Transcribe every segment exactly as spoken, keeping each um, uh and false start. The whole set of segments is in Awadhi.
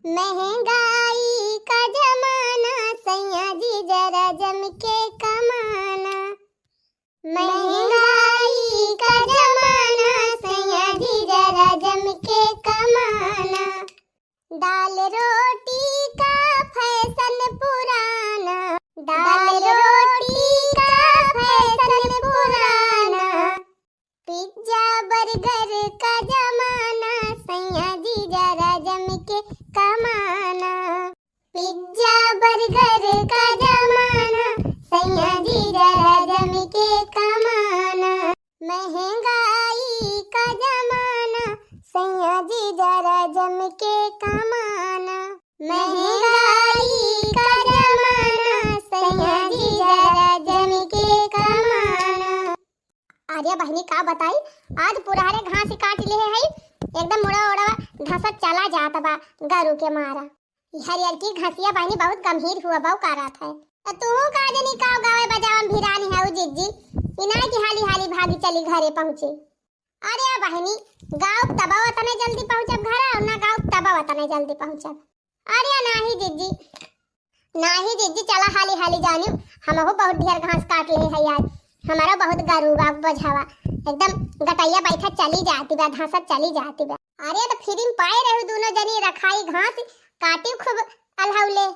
महंगाई का जमाना, सैया जी जरा जम के कमाना। महंगाई का जमाना, सैया जी जरा जम के कमाना। दाल रोटी का फैशन पुराना, दाल रोटी का फैशन पुराना। पिज्जा बर्गर का जमाना, सैया जी जरा जम के कमाना। पिज्जा बर्गर का जमाना, सैया जी जरा जम के कमाना। महंगाई का जमाना, सैया जी जरा जम के कमाना। महंगाई का जमाना, सैया जी जरा जम के कमाना। अरे बहिनी, का बताई, आज पुरहरे घास काट लिहे हई, एकदम मुड़ा उड़वा धसत चला जात बा गरु के मारा। ई हरियर की घसिया बहिनी बहुत गंभीर हुआ बहू का रात है। तो तू का जनी का गावे बजावन भिरानी है उ जिज्जी, इनाय की हाली हाली भागी चली घरे पहुँचे। अरे बहिनी, गाउब तबा वतने जल्दी पहुँचब घरा, और ना गाउब तबा वतने जल्दी पहुँचब। अरे नाही जिज्जी, नाही जिज्जी, चला हाली हाली जानियो, हमहू बहुत ढेर घास काट ले है यार, हमारा बहुत गरू बा बोझावा, एकदम गटैया बैठा चली जाती बा, धंसत चली जाती बा। अरे तो फ्री में पाए रहू दोनों जनी रखाई घास, काटी खूब अलहौले।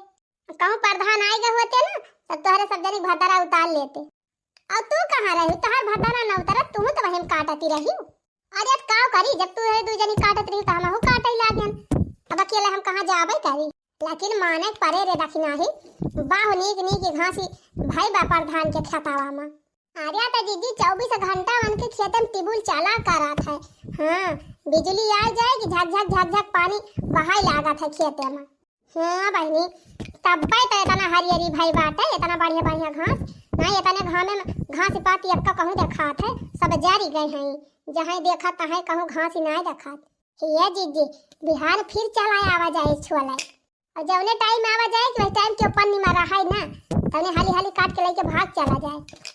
कहूँ प्रधान आए गए होते ना, तब तोहरे सब जनी भतारा उतार लेते। और तू कहाँ रहू, तोहार भतारा न उतरत, तू तो वहीं काटती रही। अरे अब का करी, जब तू है दू जनी काटत रही तो हमहू काटे लागन। अब अकेले हम कहाँ जाबे करी। लेकिन माने के परे रे दखिनाही, बाहु नीक नीक घासी भाई बा प्रधान के खेतावा में। अरे तो दीदी चौबीस घंटा उनके खेते में टिबुल चला करत है। हाँ, बिजली आ जाए कि झक झक झक झक पानी बहाई लागत है खेते में। हाँ बहिनी, तब्बे तो इतना हरियरी भई बाटे, इतना बढ़िया बढ़िया घास। नहीं, इतने घामे में घास पात एक्का कहूँ देखात है, सब जरी गए हैं। जहाँ देखा तहाँ कहूँ घास ही नहीं देखात। हे जीजी, बिहान फिर चला आवा जाए छुअले। और जौने टाइम आवा जाए कि वही टाइम के ऊपर निमा रहा है ना, तौने हाली हाली काट के लेके भाग चला जाए।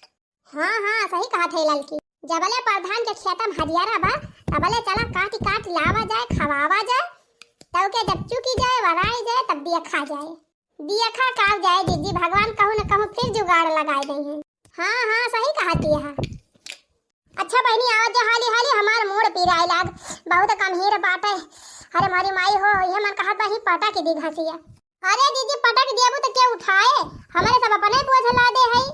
हाँ, हाँ, सही कहत है ललकी। जबले प्रधान के खेतम हरियारा बा, तबले चला काटी काट लावा जाए, खवावा जाए। तब के जब चुकी जाए, वराई जाए, तब बिया खा जाए। बिया खा काव जाए जीजी, भगवान कहूँ न कहूँ फिर जुगाड़ लगाए देइहैं। हाँ, हाँ, सही कहत है। अच्छा बहिनी, आवा जा हाली हाली, हमार मूड़ पिराए लाग, बहुत गंभीर बाटे। अरे मोरी माई हो, इहे मन कहत बा ही पटक दी घसिया। अरे जीजी, पटक देबू तो के उठाए? हमरे सब अपने बोझ लादे है,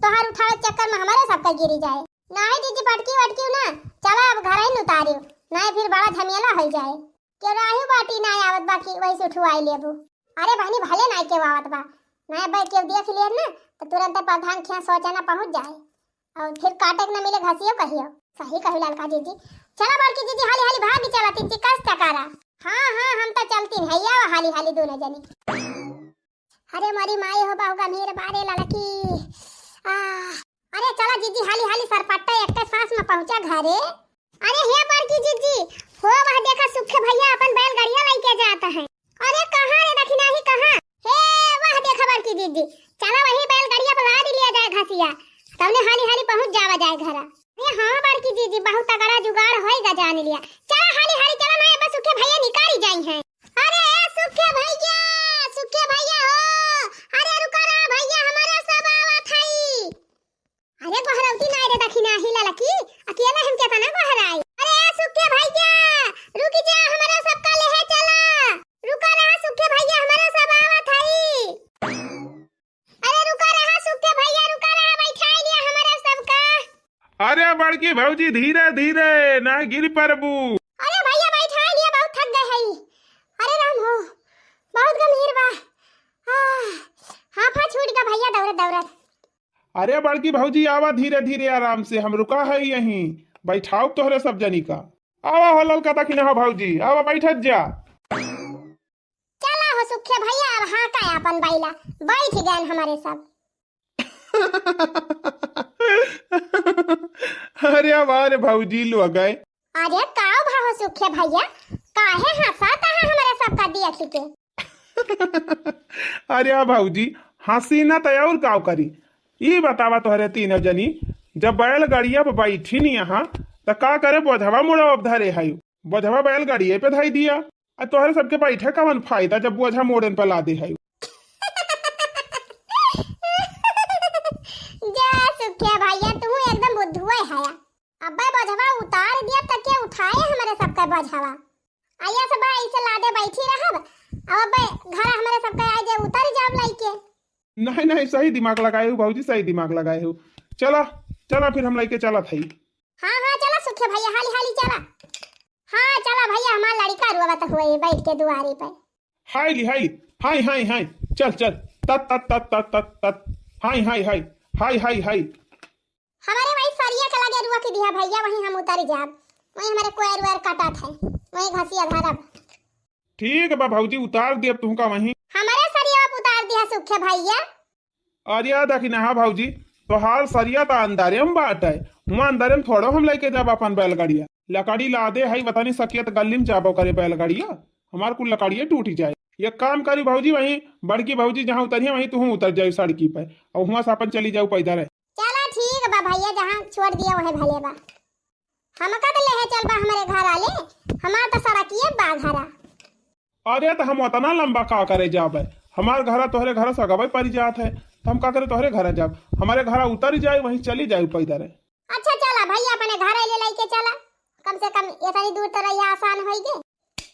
तोहार उठावे के चक्कर में हमरे सबका गिरी जाए। नाहीं जीजी, पटकी वटकी ना, चला अब घर ही उतारियो, नाहीं फिर बड़ा झमेला हो जाए। के राही बाटी ना आवत बाकी वही से उठवाई लेबू। अरे बहिनी, भले नाहीं के आवत बा, नाहीं बा के देख लिए ना, तो तुरंत प्रधान खिया सोचा ना पहुँच जाए। और फिर काटे के न मिले घसियो कहियो। सही कहू ललका जीजी। चला बड़की जीजी, हाली हाली भागी चला, तीन चिकस चकारा। हाँ, हाँ, हम तो चलती है, आवा हाली हाली दोनों जनी। अरे मोरी माई हो, बहु गंभीर बारे ललकी। आ, अरे चला जीजी, हाली हाली सरपट्टा एक सांस में पहुँचा घरे। अरे हे बड़की जीजी, हो वह देखा सुखे भैया अपन बैलगाड़िया लेके जाता है। अरे कहाँ रे दखिनाही, कहाँ? हे वह देखा बड़की जीजी, चला वही बैलगाड़िया पर लाद लिया जाए घसिया, तौने हाली हाली पहुँच जावा जाए घरा। अरे हाँ बड़की जीजी, बहुत तगड़ा जुगाड़ होइगा जान लिया। चला हाली हाली चला, नहीं बस सुखे भैया निकारी जाई हैं। अरे ए सुखे भैया, सुखे भैया हो, अरे रुका रहा भैया, हमारा सब आवत हई। अरे गोहरौती नाय रे दखिनाही ललकी, अकेले हम केतना गोहराई। अरे ए सुखे भैया, रुक जा, हमरा सबका लेहे चला। रुका रहा सुखे भैया, हमरा सब आवत हई। अरे रुका रहा सुखे भैया, रुका रहा, बैठाई लिया हमरा सबका। अरे बड़की भौजी, धीरे धीरे, ना गिर परबू। अरे भैया बैठाई लिया, बहुत थक गए हई। अरे राम हो, बहुत गंभीर बा। आह, हाफा छूट गया भैया दौड़त दौड़त। अरे बड़की भौजी, आवा धीरे धीरे आराम से, हम रुका है यहीं, बैठाओ तोहरे सब जनी का। आवा हो ललका दखिना हो भौजी, आवा बैठत जा। चला हो सुखे भैया, अब हाँका अपन बैला, बैठ गए हमारे सब। अरे वाह रे भौजी, लोग आए। अरे का भा हो सुखे भैया, काहे हंसाता है हमारे सबका देख के? अरे भौजी, हंसी ना तो और का करी? ई बतावा तोहरे तीनों जनी, जब बैलगाड़िया पे बैठी नहीं यहाँ, तो का करे, बोझवा मुड़वा पे धरे है, बोझवा बैलगाड़िए पे धई दिया। आ तोहरे सबके बैठे कवन फायदा, जब बोझा मोड़न पे लादे है। जा सुखिया भैया, तू एकदम बुद्धुए है। अबे बोझवा उतार दिया त के उठाए हमरे सबके बोझवा? आइया सब ऐसे लादे बैठी रहब, अब अबे घर हमरे सबके आए जे उतर जाब लइके। नहीं, नहीं, सही दिमाग लगाए हो भौजी, सही दिमाग लगाए हो। चला, चला फिर हम लइके चलत हई। हाँ, हाँ, चला सुखे भैया, हाली, हाली चला। हाँ, चला भैया, हमार लड़का रोवत हुए बैठ के दुआरे पे। हाय ली, हाय ली, हाय, हाय, हाय, चल, चल, तत, तत, तत, तत, तत, तत, हाय, हाय, हाय, हाय, हाय, हाय। हमारे वही सरिया के लगे रुआ के दिया भैया, वहीं हम उतर जाब, वहीं हमारे कोयर वोयर कटत है, वहीं घसिया धरब। ठीक बा भौजी, उतार दिया तुमका वहीं। हमारे सरिया पे उतार दिया सुखे भैया। अरे दखिनहा भौजी, तोहार सरिया त अंदरे में बाटे, हुआं अंदरे में थोड़ो हम लइके जाब अपन बैलगाड़िया। लकड़ी लादे हई, बतानी सकियत गल्ली में जाबो करे बैलगाड़िया, हमार कुल लकड़िया टूट जाए। एक काम करी भौजी, वहीं बड़की भौजी जहाँ उतरिया वहीं तुहूँ उतर जाई सड़की पे, और हुआं से अपन चली जाऊ पैदल है। चला ठीक बा भैया, जहाँ छोड़ दिया वही भले बा। हमका त लेहे चल बा हमरे घर आले, हमार त सड़किए बा घरा। अरे त हम उतना लंबा का करे जाबे, हमार घरा तोहरे घरा से अगवे पड़ जात है, त हम का करे तोहरे घरा जाब, हमारे घरा उतर जाए वहीं चली जाए पैदल है। अच्छा चला भैया, अपने घर आले लइके चला, कम से कम इतनी दूर तो रहिया आसान होई गे।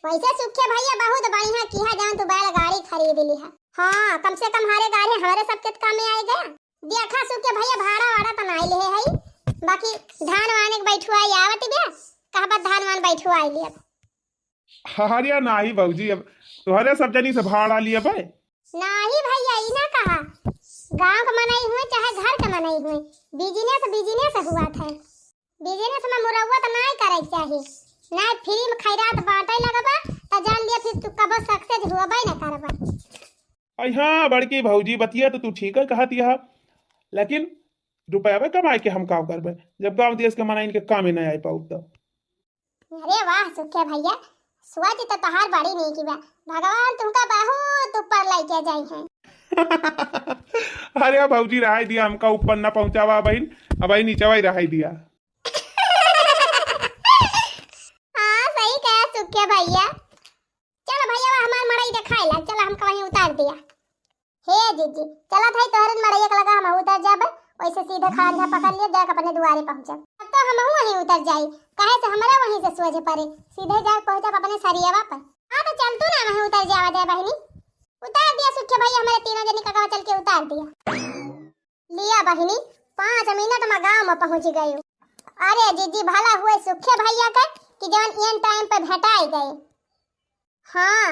वैसे सुखे भैया बहुत बढ़िया किहा जौन तू बैलगाड़ी खरीद लिहा। हाँ, कम से कम हमारे गाड़ी हमारे सबके त कामे आए गया। देखा सुखे भैया भाड़ा वाड़ा त नाई लेहे हई, बाकी धान वान एक बैठुआई आवत बा, कहबा धान वान बैठुआई लियब। अरे नाही भौजी, अब तोहरे सब जनी से भाड़ा लियब। नाही भैया, ई ना कहा, गाँव के मनई हुए चाहे घर के मनई हुए, बिजनेस बिजनेस हुआ था। बिजनेस में मुरौवत नाय करे के चाही, नाय फ्री में खैरात बांटे लगबा त जान लिया फिर तू कबो सक्सेस हुअबे न करबा। अरे हाँ बड़की भौजी, बतिया तो तू ठीक है कहत यह, लेकिन रुपया कमाए के हम का करबे जब गांव देश के मनई इनके कामे ना आए पाऊ तो। अरे वाह सुखे भैया, सोच तो तोहार बड़ी नीक बा, भगवान तुमका बहुत ऊपर लेके जाई हैं। अरे भौजी रहाई दिया, हमका ऊपर ना पहुंचावा बहिन, अब आई नीचवा ही रहाई दिया। हाँ सही कहा सुखे भैया। चलो भैया हमार मड़ई देखाए ला, चलो हमका वहीं उतार दिया। हे जीजी, चलत हई तोहरे मड़ैया के लगा हम उतर जाबे, वैसे सीधे खड़ंजा पकड़ लिया जाके अपने दुआरे पहुँचब। अब तो हमहू वहीं उतर जाई, काहे से हमरा वहीं से सोझे पड़े, सीधे जाके पहुँचब अपने सरियवा पर। हाँ तो चल तू ना वहीं उतर जावा जाए बहिनी। उतार दिया सुखे भैया, हमारे तीनों जनी ककवा चल के उतार दिया। लिया बहिनी, पाँच मिनट में गाँव में पहुँच गई। अरे जीजी भला हुए सुखे भैया के कि जवन एन टाइम पे भेटाई गए। हाँ,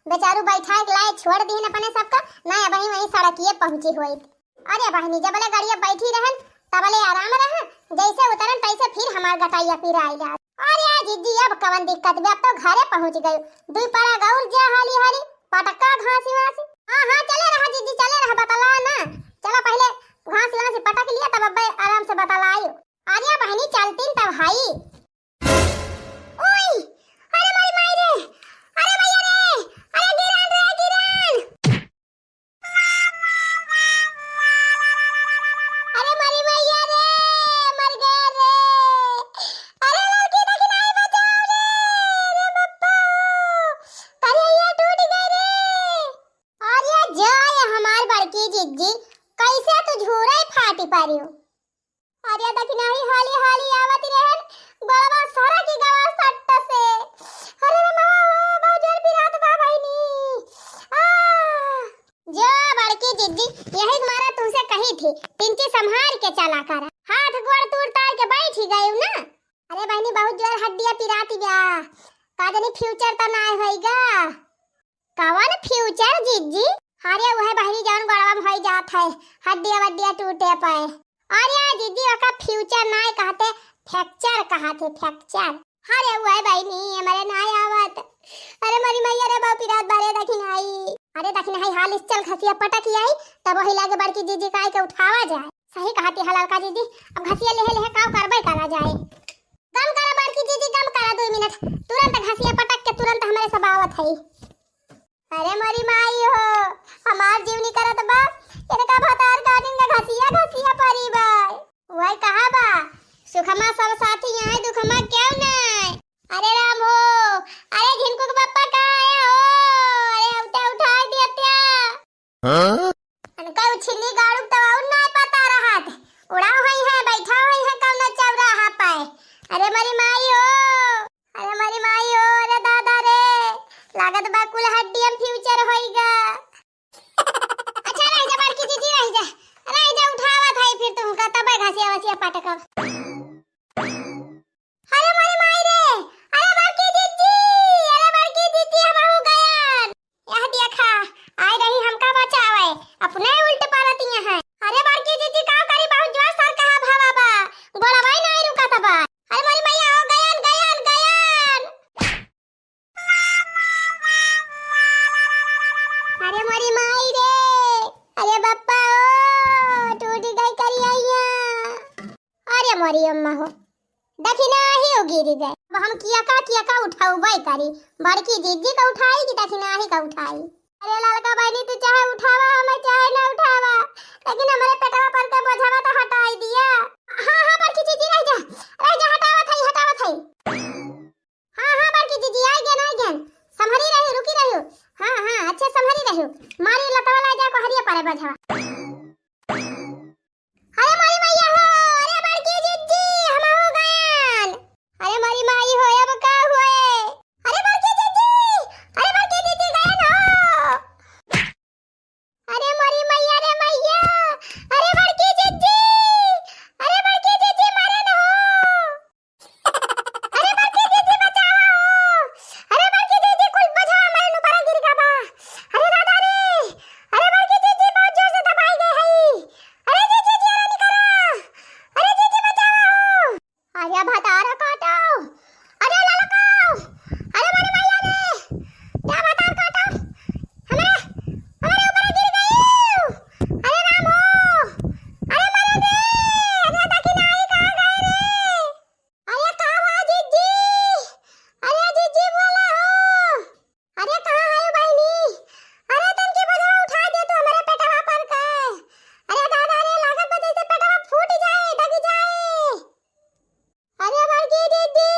बेचारू बैठाए के लाए छोड़ दीन अपने सबका, ना अबही वहीं सड़किए पहुँची होइत। अरे बहिनी, जबले गाड़िया बैठी रहन, तबले आराम रह, जैसे उतरन तैसे फिर हमार गटाइया पिराई जात। अरे आ जीजी, अब कवन दिक्कत बे, अब तो घरे पहुँच गई। दुई पड़ा गौर जा हाली हाली, पटका घासी वासी। हाँ, हाँ, चले रहा जीजी, चले रहा, बतला ना। चला पहले घासी वासी पटक लिया, तब अब्बे आराम से बतलाई। अरे बहिनी, चलतीन तब हाई। ओई! अरे मोरी माई रे! अरे मैया रे! अरे गिरान रे, गिरान! अरे मोरी मैया रे! मर गया रे! अरे लड़की देखी नहीं, बचाओ रे! अरे बप्पा! करिया टूट गई रे! अरे जाए हमार बड़की जिज्जी, कैसे तू झूरे फाटी पारियो? अरे दखिनही हाली हाली आवत रहन, गोड़वा सरक गवा सट्ट से। अरे रे माँ, बहुत जोर पिरात बा बहिनी। आ! जो बड़की जिज्जी, यही मारा तुमसे कही थी, पिंकी संभाल के चला कर। हाथ गोड़ तूर तार के बैठ ही गई ना। अरे बहिनी, बहुत जोर हड्डिया पिराती बा। का जानी फ्यूचर तो ना होइगा। कवन फ्यूचर जिज्जी? अरे उहे बहिनी जवन गोड़वा में होई जात है, हड्डिया वड्डिया टूटे पे। अरे जिज्जी ओका फ्यूचर नाय कहते, फ्रैक्चर कहते, फ्रैक्चर। अरे उहे बहिनी हमरे नाय आवत। अरे मरी मैया रे बाप, रात बारे दखिन आई। अरे दखिन आई हाल इस चल घसिया पटक आई, तब वही लागे बड़की जिज्जी का आइके उठावा जाए। सही कहती है लड़का जिज्जी, अब घसिया लेहे लेहे काव करबे करा जाए। कम करा बड़की जिज्जी, कम करा, दो मिनट, तुरंत घसिया पटक के तुरंत हमरे सब आवत है। अरे मोरी माई हो, हमार जीव निकरत बा, इनका भतार काटिन का घसिया घसिया परी बा। वही कहा बा, सुखमा सब साथी आए, दुखमा क्यों नहीं? अरे राम हो, अरे झिनकू के पप्पा कहाँ है हो? अरे उठा, उठा दिया त्या। हाँ? अनका उछिन्नी गाड़ू तो और ना पता रहत। उड़ा होई है, बैठा होई है कौनो चौराहा पे। अरे मरी माई हो, अरे मरी माई हो, अरे दादा रे, लागत बा कुल हड्डियम फ्यूचर होइगा। अच्छा रह जा बड़की जीजी, रह जा, रह जा, उठावत है फिर तुमका तबे घसिया वसिया पटकब। अरे मोरी माई रे, अरे बड़की जीजी, अरे बड़की जीजी, हम हो गयन। यह देखा, आई रही हमका बचावे, अपने उल्ट परतिया है। अरे बड़की जीजी, का करी, बहुत जोर सर कहा भावा बा, गोड़वाई नहीं रुकत बा। अरे मोरी मैया हो गयन, गयन, गयन। अरे मोरी माई रे, अरे बप्पा ओ, टूट गई करिया। अरे मोरी अम्मा हो, दखिनाही हो गिर गए। अब हम किया का, किया का उठाउबे करी, बड़की जीजी का उठाई कि दखिनाही का उठाई? अरे ललका बहनी, तू चाहे उठावा हमें, चाहे ना उठावा, लेकिन हमारे पेटवा पर के बोझवा तो हटाई दिया। हाँ, हाँ, बड़की जीजी, रह जा, रह जा, हटावत हई, हटावत हई। हाँ, हाँ, बड़की जीजी, आई गेन, आई गेन। संभरी रहियो, रुकी रहियो। हाँ, हाँ, अच्छे संभरी रहियो। मारी लतवा ला जा, कोहरिया पारे बझवा। अरे मारी मैया हो, अरे बड़की जीजी, हम हो गयन। अरे मारी माई हो, अब का हुए? अरे बड़की जीजी, अरे बड़की जीजी, गयन हो। अरे मोरी मैया रे मैया, अरे बड़की जीजी, अरे बड़की जीजी मारे न हो, अरे बड़की जीजी बचावा हो, अरे बड़की जीजी कुल बझवा मारे नु परा गिर गा बा, अरे दादा रे, अरे बड़की जीजी बहुत जोर से दबाई गई है, अरे जीजी जिया निकला, अरे जीजी बचावा हो। अरे भतार काटो, अरे ललको, अरे मोरी मैया रे, क्या भतार काटो, हमारे, हमारे ऊपर गिर गई, अरे राम हो, अरे मरे रे, अरे दखिनाही कहाँ गए रे, अरे कहाँ हुआ जीजी, अरे जीजी बोला हो। अरे कहाँ है बहिनी? अरे तनकी बोझवा उठा दे तू हमरे पेटवा पर के। अरे दादा रे, लागत बा जैसे पेटवा फूट जाए, दग जाए। अरे बड़की दीदी,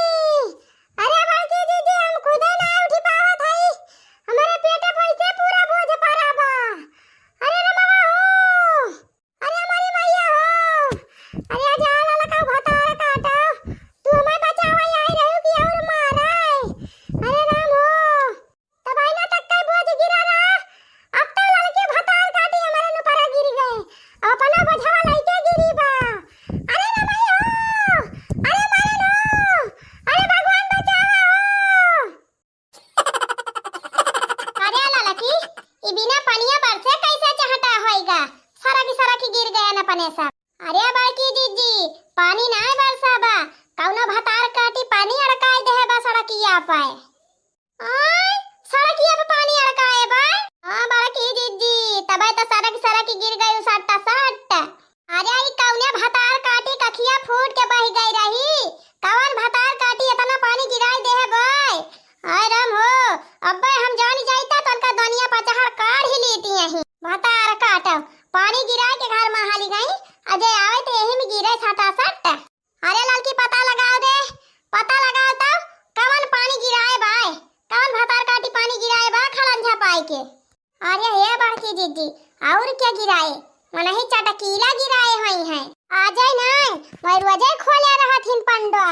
अरे बड़की दीदी, हम खुदे ना उठ पावत हई। हमरे पेट पर से पूरा बोझ पड़ा बा। अरे रे मामा हो। अरे मोरी मैया हो, अरे जा ललका भतार काटो, तू हमें बचावे आई रही कि और मारे? अरे राम हो, तब आईना तक के बोझ गिरा रहा, अब तो ललके भतार काटी हमारे नु परा गिर गए, अब अपना बोझवा लइके गिरी बा। अरे रे माई हो, अरे मारे लो, अरे भगवान बचावा हो। अरे ललकी, ई बिना पनिया बरसे कैसे चहटा होइगा? सरक सरक गिर गया न पने सब। अरे बड़की जीजी, पानी नाय बरसा बा, कौनो भतार काटी पानी अड़काए देहे बा सड़किया पे। आय, सड़किया पे पानी अड़काए बा? हाँ बड़की जीजी, तबे तो सरक सरक गिर गई सट्टा सट। अरे, ई कौने भतार काटी कखिया फूट के बह गई रही? कौन भतार काटी इतना पानी गिराई देहे बे? हाय राम हो, अब्बे हम जानी जाइता तो उनका दुनिया पर चढ़ काढ़ ही लेती यही। भतार काटो, पानी गिराए के घर में हाली गई, अजय आवे तो यही में गिरे सटा सट। अरे ललकी, पता लगाओ दे, पता लगाओ तो कौन पानी गिराए बाय, कौन भतार काटी पानी गिराए बा खड़ंझा पाई के। अरे हे बड़की दीदी, और क्या गिराए? मनही चटकीला गिराए हई हैं। आ जाए ना, मैं रोजे खोले रहत हिन पंडवा।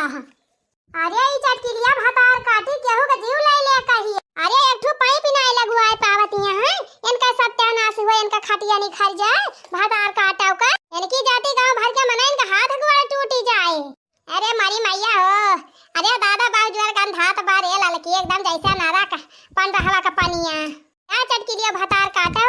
अरे ई चटकीलिया भतार काटी केहू के जीव ले ले कही। अरे एक ठो पाइप ना लगवाए पावत यहाँ, इनका सत्यानाश हुआ, इनका खटिया निखर जाए, भतार काटव का। इनकी जाति गांव भर के मनइन का हाथ गोड़ टूटी जाए। अरे मरी मैया हो, अरे दादा बाबू जुआर गंधात बा रे ललकी, एकदम जैसे नरक पंडहवा का पनिया। का चटकिलिया भतार काटो,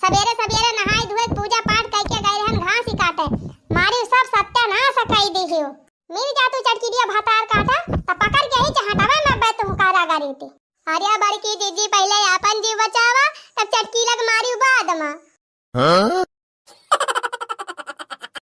सबेरे सबेरे नहाए धोए पूजा पाठ कइके गए रहन घास ही काटे, मारी सब सत्यानाश कई दिहियो। मिल जा तू चटकिलिया भतार काटा, त पकड़ के ही चहटवे में बे तुम कारागारी ती। अरे बड़की जीजी पहले आपन जीव बचावा, तब चटकीला के मारी बाद में। हाँ?